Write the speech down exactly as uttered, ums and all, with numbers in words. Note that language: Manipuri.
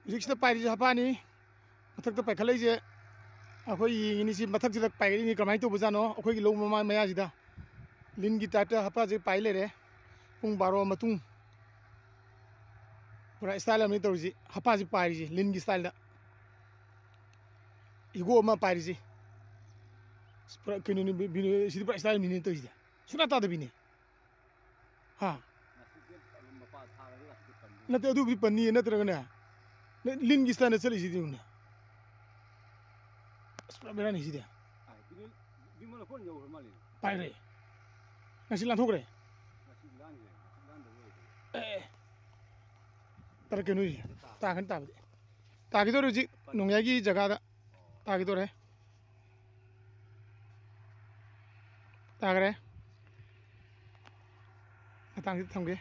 ꯍꯧꯖꯤꯛꯁꯤꯗ ꯄꯥꯏꯔꯤꯁꯦ ꯍꯥꯄꯥꯅꯤ꯫ ꯃꯊꯛꯇ ꯄꯥꯏꯈꯠꯂꯛꯏꯁꯦ ꯑꯩꯈꯣꯏ ꯌꯦꯡꯉꯤꯅꯤ꯫ ꯁꯤ ꯃꯊꯛꯁꯤꯗ ꯄꯥꯏꯈꯠꯂꯤꯅꯤ, ꯀꯃꯥꯏꯅ ꯇꯧꯕꯖꯥꯠꯅꯣ? ꯑꯩꯈꯣꯏꯒꯤ ꯂꯧ ꯃꯃꯥꯏ ꯃꯌꯥꯁꯤꯗ ꯂꯤꯟꯒꯤ ꯇꯥꯏꯞꯇ ꯍꯥꯄꯥꯁꯦ ꯄꯥꯏ ꯂꯩꯔꯦ꯫ ꯄꯨꯡ ꯕꯥꯔꯣ ꯃꯇꯨꯡ ꯄꯨꯔꯥ ꯏꯁꯇꯥꯏꯜ ꯑꯃꯅꯤ ꯇꯧꯔꯤꯁꯤ꯫ ꯍꯥꯄꯥꯁꯤ ꯄꯥꯏꯔꯤꯁꯤ ꯂꯤꯟꯒꯤ ꯏꯁꯇꯥꯏꯜꯗ꯫ ꯏꯒꯣ ꯑꯃ ꯄꯥꯏꯔꯤꯁꯤ꯫ ꯑꯁ, ꯄꯨꯔꯥ ꯀꯩꯅꯣꯅꯤ, ꯕꯤ-, ꯕꯤ-, ꯁꯤꯗꯤ ꯄꯨꯔꯥ ꯏꯁꯇꯥꯏꯜ ꯑꯃꯅꯤ ꯇꯧꯔꯤꯁꯤꯗꯤ꯫ ꯁꯨꯡꯇꯥ ꯇꯥꯗꯕꯤꯅꯤ꯫ ꯍꯥ? ꯅꯠꯇꯦ, ꯑꯗꯨꯕꯨꯗꯤ ꯄꯟꯅꯤꯌꯦ ꯅꯠꯇ꯭ꯔꯒꯅꯦ꯫ ꯅ-, ꯂꯤꯟꯒꯤ ꯏꯁꯇꯥꯏꯜꯗ ꯆꯠꯂꯤꯁꯤꯗꯤ ꯌꯦꯡꯉꯨꯅꯦ꯫ ꯑꯁ, ꯄꯨꯔꯥ ꯕꯦꯔꯥꯅꯤ ꯁꯤꯗꯤ꯫ ꯄꯥꯏꯈ꯭ꯔꯦ꯫ ꯉꯁꯤ ꯂꯥꯟꯊꯣꯛꯈ꯭ꯔꯦ꯫ ꯑꯦ, ꯑꯦ꯫ ꯇꯥꯔꯛꯀꯅꯨ ꯁꯤ꯫ ꯇꯥꯈ꯭ꯔꯅꯤ ꯇꯥꯕꯗꯤ꯫ ꯇꯥꯈꯤꯗꯧꯔꯦ ꯍꯧꯖꯤꯛ ꯅꯣꯡꯌꯥꯏꯒꯤ ꯖꯒꯥꯗ꯫ ꯇꯥꯈꯤꯗꯧꯔꯦ꯫ ꯇꯥꯈ꯭ꯔꯦ꯫ ꯃꯇꯥꯡꯁꯤꯗ ꯊꯝꯒꯦ꯫